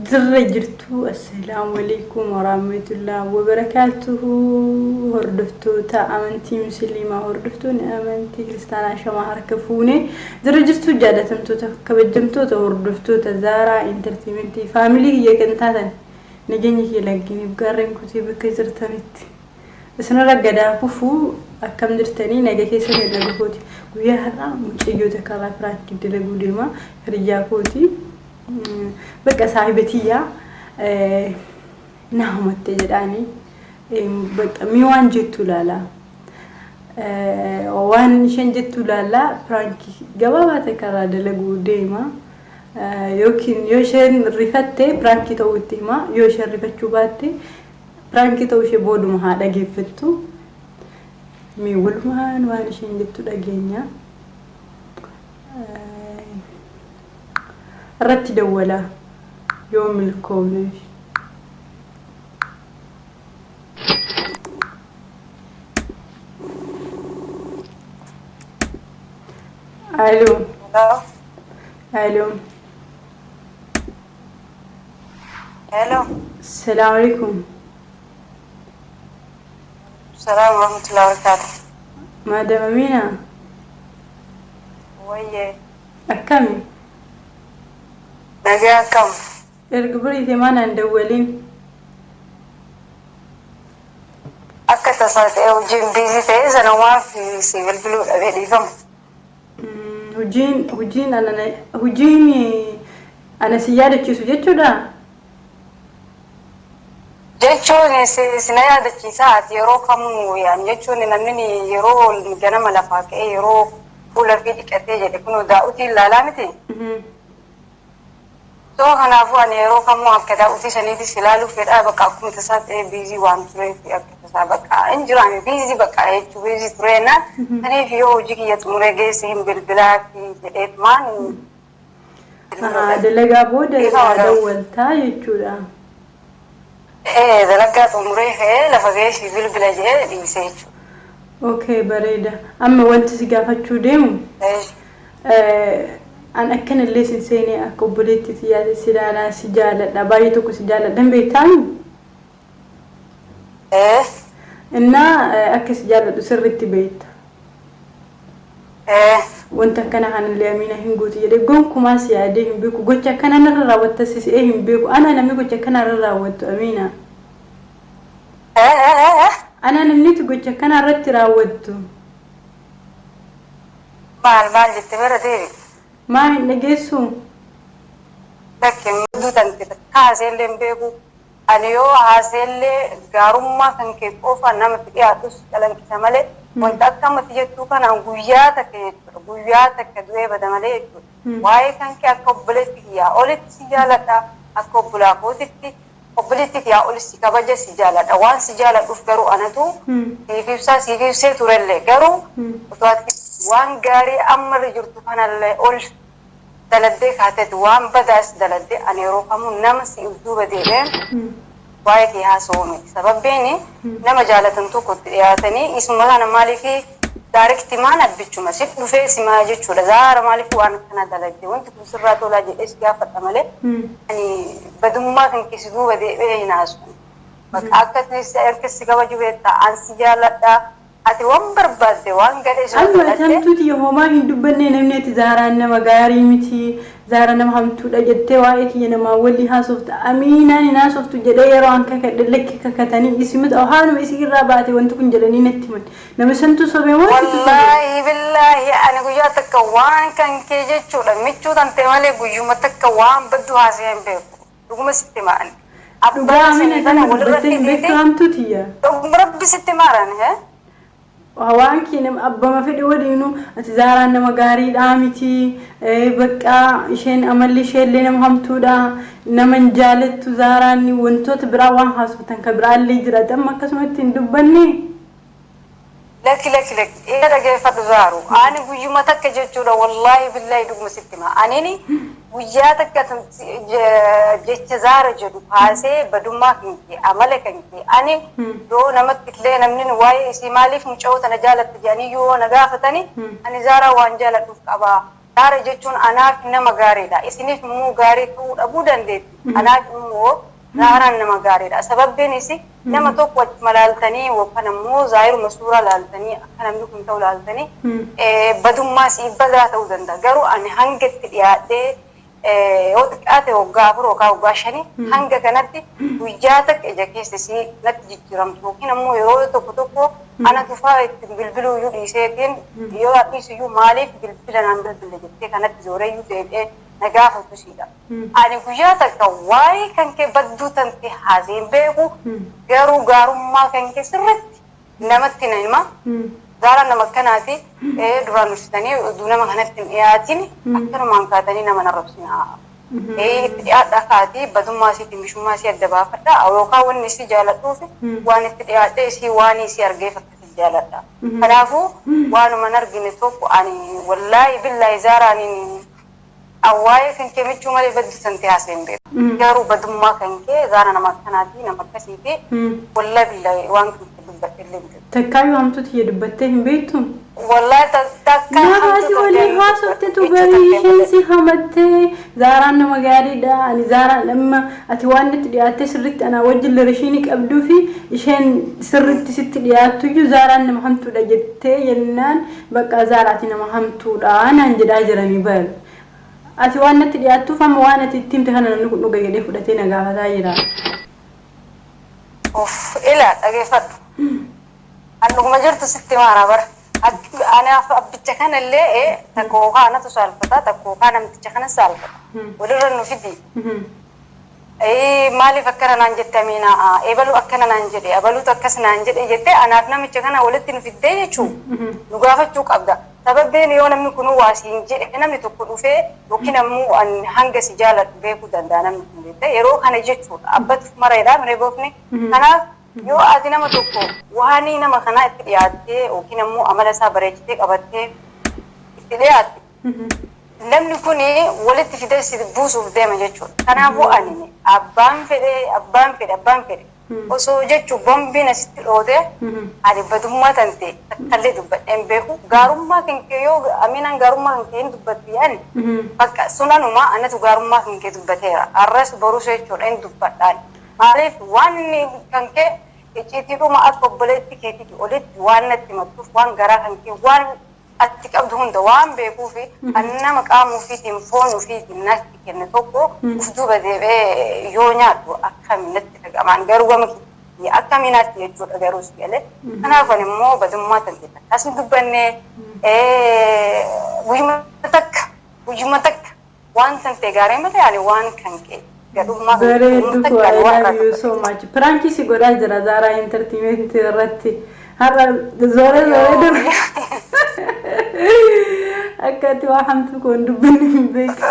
Jirra jirtu, assalaamu alaikum warahmatullahi wabarakaatuhu. Hordoftoota amantii musliimaa, hordoftoonni amantii kiristaanaa, shamaa harka fuune. Jirra jirtu, jaalatamtoota, kabajamtoota hordoftoota Zaaraa Entertainment family kiyya kan taatan, nageenya kiyya lagginiif gaarreen kutee bakka jirtanitti isinirra gadaa kufuu. Akkam jirtanii? Naga keessa kan naga kooti. Guyyaa har'aa mucayyoota karaa prank dalaguu deema. Hiriyyaa kooti, bakka saahibatiyyaa na hamatte jedhaanii, bakka mi waan jettu ilaala. Waan isheen jettu ilaala. Prank gabaabaa ta'e karaa dalaguu deema. Yookiin yoo isheen rifatte prank ta'uu itti hima. Yoo isheen rifachuu baatte prank ta'uu ishee booduma haa dhageeffattu. Mi walumaan waan isheen jettu dhageenya. Irratti dawwala yoo milkoomneef. Aloo. Hello. Aloo. Hello. Salaamu alaikum. Salaam wa rahmatullahi wa barakatuh. Madam Amina. Wayyee. Akkami? Nagaa, akkam? Erga bariite maanaan dawwaliin. Akka tasaa ta'e hojiin busy ta'e sanumaaf si bilbiluu dhabee, dhiifama. Hojiin ana hojiin ana si yaadachiisu jechuudha. Jechuun si na yaadachiisa. Ati yeroo kamuu yaani jechuun namni yeroo ganama lafaa ka'ee yeroo fuula fi dhiqatee jedhe kun daa'utiin ilaalaa miti. So kanaafuu ani yeroo kamuu akka daa'utii saniitis ilaaluu fedhaa. Bakka akkuma tasaa ta'ee busy waan tureef, akka tasaa bakka hin jiru busy bakka jechuu busy tureenna. Saniif yoo hojii kiyya xumuree geesse hin bilbilaa fi jedheet maan. Dalagaa booda dawwaltaa jechuudha. Ee, dalagaa xumuree ka'ee lafa geessi bilbila jedhee dhiisee jechuudha. Okay, bareeda. Amma wanti si gaafachuu deemu, an akkanallee sin seenee akka obboleettii xiyyaate si ilaalaa, si jaaladha, baay'ee tokko si jaaladha, hin beektaami? Ee. Innaa akka si jaaladhu sirriitti beekta. Ee. Wanta akkana kanallee Amiina hin gootu jedhee gonkumaa si yaadee hin beeku. Gocha akkana narra raawwatta si si'ee hin beeku. Ana namni gocha akkana irra raawwattu, Amiina. Ee. Ana namnitu gocha akkana irratti raawwattu. Maal maal jette bara deebi? Maa hin dhageessuu? Lakki, mudduu tante kaaseellee hin beeku. Ani yoo haaseellee gaarummaa kan kee qofa namatti dhiyaatus calanqisa malee wanta akka ammatti jettuu kanaan guyyaa takka jechuudha. Guyyaa takka du'ee bada malee jechuudha. Waa'ee kan kee akka obboleetti kiyyaa olitti si jaaladha. Akka obbolaa kootitti, obboleetti kiyyaa oli si kabaja, si jaaladha. Waan si jaaladhuuf garuu anatu siif ibsaa, siif ibsee turellee, garuu otoo ati waan gaarii ammarra jirtu kanallee ol daladdee kaateeti waan badaas daladdee, ani yeroo kamuu nama si duuba deebi'een waa'ee kee haasa'uu miti. Sababbiin nama jaalatan tokko itti dhiyaatanii isuma kana maaliif direct maan abbichuma si dhufee simaa jechuudha. Zaara, maaliif waan akkana dalagde, wanti kun sirraa tolaa jedhee si gaafadha malee ani badummaa kan kee si duuba deebi'ee hin haasa'u. Bakka akka akka si kabaju beektaa, an si jaaladha. Ati waan barbaadde waan gadhee si Amma daladde. tamtuuti homaa hin dubbanne. Namni ati Zaaraan nama gaarii miti, Zaara nama hamtuudha jettee waa'ee kiyya namaa walii haasofta, Amiinaan hin haasoftu jedhee yeroo an kakadhe, lakki kakatanii isimatu haanuma isii irraa baate wanti kun jedhanii natti himan. Nama santu sobee moo situ sobee? Wallaahi billaahi, ani guyyaa takka waan kan kee jechuudha michuu tante malee guyyuma takka waan baddu haasa'ee hin beeku. Dhuguma sitti ma'an. Dhugaa Amina, kana dubbattee hin beektu, hamtuu tiyya. Dhuguma rabbi sitti maaran hee. Waan kee nama abbama fedhe waliinuu ati Zaaraan nama gaariidhaa miti, bakka isheen amalli isheellee nama hamtuudha, nama hin jaalattu Zaaraan, wantoota biraa waan haasoftan ka biraallee jiraate amma akkasumatti hin dubbanne. Lakki, lakki, lakki, ila dhageeffadhu zaaru. Ani guyyuma takka jechuudha, wallaahi billaahi, dhuguma sitti hima. Anini guyyaa takka jecha Zaara jedhu kaasee badummaa kan kee, amala kan kee, ani yoo namatti illee namni waa'ee isii maaliif mucayoo tana jaalatte jedhanii yoo na gaafatani, ani Zaaraa waan jaaladhuuf qaba. Zaara jechuun anaaf nama gaariidha. Isiniif immoo gaarii ta'uu dhabuu dandeetti. Anaaf immoo Zaaraan nama gaariidha. Sababbiinis nama tokko achuma laaltanii yookaan ammoo zaahiruma suuraa laaltanii akka namni kun ta'u laaltanii badummaa siif badaa ta'uu danda'a. Garuu ani hanga itti dhiyaadhee yoo xiqqaate waggaa 4 yookaan waggaa 5 hanga kanatti guyyaa takka ija keessa isii natti jijjiiramtu yookiin ammoo yeroo tokko tokko ana tufaa ittiin bilbiluu iyyuu dhiiseetiin, yoo dhiisu iyyuu maaliif bilbila naan bilbille jettee kanatti zooreeyyuu deebi'ee na gaafatu isiidha. Ani guyyaa takka waa'ee kan kee badduu tante haasee hin beeku, garuu gaarummaa kan kee sirriitti namatti na hima. Zaaraan nama akkanaati, duraan dursitanii oduu nama kanatti hin dhiyaatin akkanumaan kaatanii nama narrabsinaa. Itti dhiyaadhaa kaatii badummaa isiitiin mishummaa isii adda baafadhaa, yookaan wanni isii jaaladhuuf waan itti dhiyaadhee isii waan isii argeef akkasii jaaladha. Kanaafuu waanuma hin argine tokko ani wallaahi billaahi Zaaraaniin waa'ee kan kee michuu malee baddu tante haasee hin beeku. Garuu badummaa kan kee, Zaara nama akkanaati, nama akkasiiti, wallaahi billaahi waan kan kee dubbadhe illee hin beeku. Takkaayyuu hamtuu tiyya dubbattee hin beektu? Wallaahi takka Nama ati hamtuu walii tante haasoftetu michuu barii tante isheen malee. Si hamattee Zaaraan nama gaariidha. Ani Zaaraan amma ati waan itti dhiyaattee sirriitti anaa wajjin relation qabduu fi isheen sirriitti sitti dhiyaattuyyuu Zaaraan nama hamtuudha jettee jennaan, bakka Zaaraati nama hamtuudha naan jedhaa jiranii bar. Ati waan natti dhiyaattuuf amma waan ati itti himte kana namni kun dhuga jedhee fudhatee na gaafataa jira. Uff, ila dhageeffadhu. An dhuguma jirtu sitti maana bara. Anaaf abbicha kanallee takka yookaan anatu saalfata, takka yookaan namticha kana saalfata. Walirra nu fidi. Maaliif akkana naan jette Amiinaa? Ebalu akkana naan jedhe, abaluutu akkas naan jedhe jettee anaaf namicha kana walitti nu fiddee jechuu nu gaafachuu qabda. Sababbiin yoo namni kunuu waa siin jedhe, namni tokko dhufee yookiin ammoo an hanga si jaaladhu beekuu danda'a namni kun jettee yeroo kana jechuudha. Abbatu mareedha miree boofni. Kanaaf yoo ati nama tokko waanii nama kanaa itti dhiyaattee yookiin ammoo amala isaa bareechitee qabattee itti dhiyaatte, namni kun walitti fidee si buusuuf deema jechuudha. Kanaafuu ani abbaan fedhe, abbaan fedhe, abbaan fedhe osoo jechuun bombiin asitti dhoote, ani badummaa tante takkallee dubbadhee hin beeku. Gaarummaa kan kee yoo Aminaan gaarummaa kan kee hin dubbatti yaani, bakka sunanuma anatu gaarummaa kan kee dubbateera. Arras borus jechuudha hin dubbadhaan. Maaliif waan inni kan kee icciitiidhuma akka obboleetti keetiiti olitti waan natti himattuuf, waan garaa kan kee, waan ati qabdu hunda waan beekuufi, kan nama qaama ofiitiin foon ofiitiin natti kenne tokko uf duuba deebi'ee yoo nyaadhu akkami natti dhagamaan? Garuu gama kiyya akkamii natti jechuudha garuu si galee. Kanaaf ani immoo badummaa tante takkas hin dubbanne, guyyuma takka, guyyuma takka waan tante gaarii malee ani waan kan kee gadhummaa kan kee Bareeddu koo takka I ani waan love you so much. Prank si godhaa jira Zaaraa Entertainment irratti. Har'a zooree zooree dura. Akka ati waa hamtuu koo hin dubbanne hin beeku.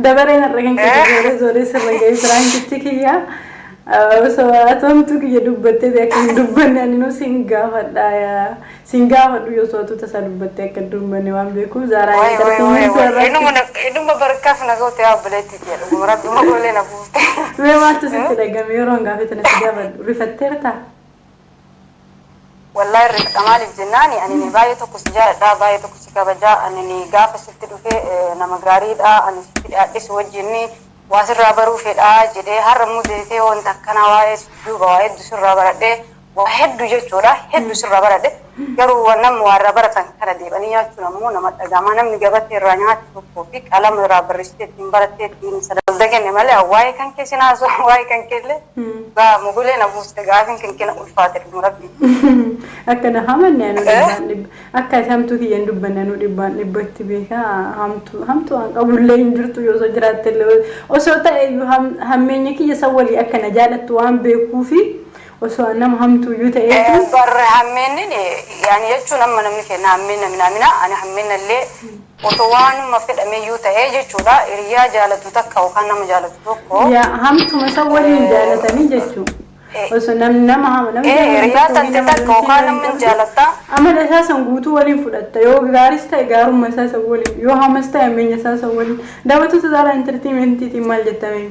Dabareen har'a kan keessa zooree zooree sirra ga'e prankichi kiyya. Osoo ati hamtuu kiyya dubbattee akka hin dubbanne ani nuu sin gaafadha. Sin gaafadhu, yoo osoo atu tasaa dubbattee akka hin dubbanne waan beekuuf Zaaraa Way way way Entertainment way irratti. Inuma barkaaf na goote yaa obboleetti jedhu, dhuguma rabbuma goolee na buufte. Mee maaltu sitti dhagame yeroo gaafii tana si gaafadhu? Rifatteertaa? Wallahi rifadha. Maaliif jennaani, ani ni baay'ee tokko si jaaladha, baay'ee tokko si kabajaa. Ani ni gaafa sitti dhufe nama gaariidha, ani sitti dhiyaadhe si wajjin waa sirraa baruu fedhaa jedhee, har'a immoo deetee wanta akkanaa waa'ee duuba waa hedduu sirraa baradhee, waa hedduu jechuudha, hedduu sirraa baradhe. Garuu namni waa irraa baratan kana deebanii nyaachuun ammoo nama dhagama. Namni gabatee irraa nyaatu tokkoo fi qalama irraa barreessitee ittiin barattee ittiin sadarkaa kenne malee waa'ee kan kee sinaasu, waa'ee kan kee illee gaa mugulee na buuste. Gaafiin kan kee na ulfaate, dhuguma rabbi. Akka na hamanne anuu dhibbaan dhibba akka ati hamtuu kiyya hin dubbanne anuu dhibbaan dhibbatti beeka. Hamtuu hamtuu an qabullee hin jirtu, yoo osoo jiraatte illee osoo ta'e iyyuu hammeenya kiyya san walii akka na jaalattu waan beekuufi osoo an nama hamtuu iyyuu ta'eetu. Barre hammeennin yaani jechuun amma namni kenna hammeenna minaamina, ani hammeenna illee otoo waanuma fedhameyyuu ta'ee jechuudha, hiriyaa jaalatu takka yookaan nama jaalatu tokko. Yaa hamtuma san waliin jaalatanii jechuu. Osoo namni nama hama namni Hiriyaa tante takka yookaan nama hin jaalattaa. Amala isaa san guutuu waliin fudhatta. Yoo gaaris ta'e gaarummaa isaa san waliin, yoo hamas ta'e hammeenya isaa san waliin. Daawwattoota Zaaraa Entertainmentiitiin maal jettame?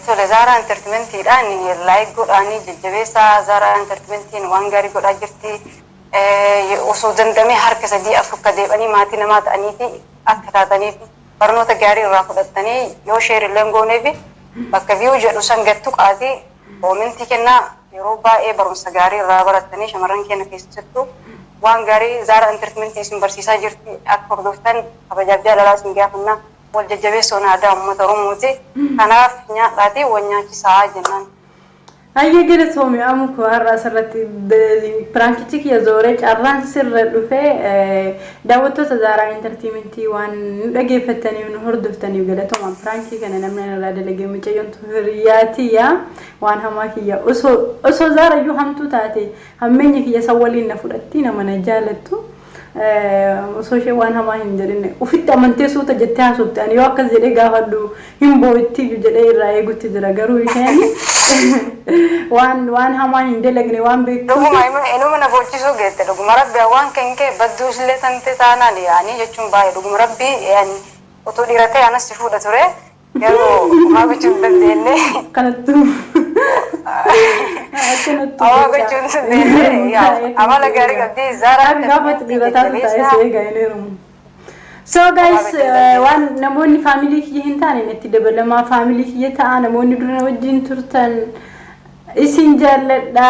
Tole, Zaaraa Entertainmentiidhaan like godhaanii jajjabeessaa. Zaaraa Entertainmentiin waan gaarii godhaa jirti. Osoo dandamee harka sadii afur ka deebanii maatii namaa ta'anii fi akka taataniif barnoota gaarii irraa fudhattanii, yoo share illee gooneef bakka view jedhu san gattu qaatii comment kennaa. Yeroo baay'ee barumsa gaarii irraa barattanii, shamarran keenya keessattuu waan gaarii Zaaraa Entertainmentii isin barsiisaa jirti. Akka hordoftan kabajaaf jaalalaa isin gaafannaa. Wal jajjabeessuun aadaa uummata Oromooti. Kanaaf nyaadhaatii wal nyaachisaa jennaan. Hayyee, galatoomi amuko. Har'a asirratti prankichi kiyya zooree carraan sirra dhufee. Daawwattoota Zaaraa Entertainmentii, waan nu dhageeffattaniif, nu hordoftaniif galatooma. Prankii kana namni irraa dalagee mucayyoon hiriyaa tiyya. Waan hamaa kiyya osoo Zaarayyuu hamtuu taate hammeenya kiyya san waliin na fudhatti, nama na jaalattu. Osoo ishee waan hamaa hin jedhinne ufitti amantee suuta jettee haasofte, ani yoo akkas jedhee gaafadhu hin boo'itti jedhee irraa eegutti jira, garuu isheen waan hamaa hin dalagne waan beektuuf. Dhuguma inuma na boochisuu geette. Dhuguma rabbi, waan kan kee badduu illee tante taanaan yaanii jechuun baay'ee dhuguma rabbi, yaani otoo dhiira ta'e anas si fuudha ture, garuu maa gochuu hin dandeenye. Kanattu akkanattu. Maa gochuu hin dandeenye, amala gaarii qabdi Zaaraa. Gaafa dhiira taatu taa'ee si eegaa hin heerumu. So guys, waan namoonni family kiyya hin taane itti dabalamaa, family kiyya ta'a. Namoonni dura wajjin turtan isin jaalladha.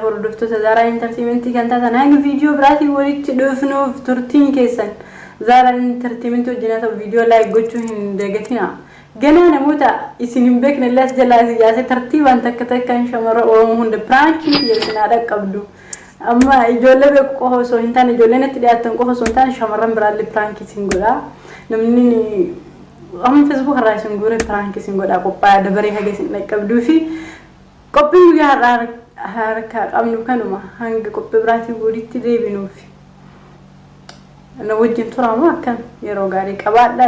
Hordoftoota Zaaraa Entertainmentii kan taatan, hanga viidiyoo biraatiin walitti dhufnuuf turtiin keessan Zaaraa Entertainmentii wajjin haa ta'u. Viidiyoo like gochuu hin dagatina. Ganaa namoota isin hin beekne illee as jalaa isin yaasee tartiibaan takka takkaan shamarra Oromoo hunda prankiin kiyya isin haa dhaqqabdu. Amma ijoollee beeku qofa osoo hin taane, ijoollee natti dhiyaatan qofa osoo hin taane, shamarran biraallee prankii isin godha. Namni amma Facebook irraa isin guure prankii isin godha, qophaa'aa dabaree haga isin dhaqqabduu fi qophiin guyyaa har'aa harkaa qabnu kanuma. Hanga qophii biraatiin walitti deebinuuf na wajjin turaamoo akkam yeroo gaarii qabaadha.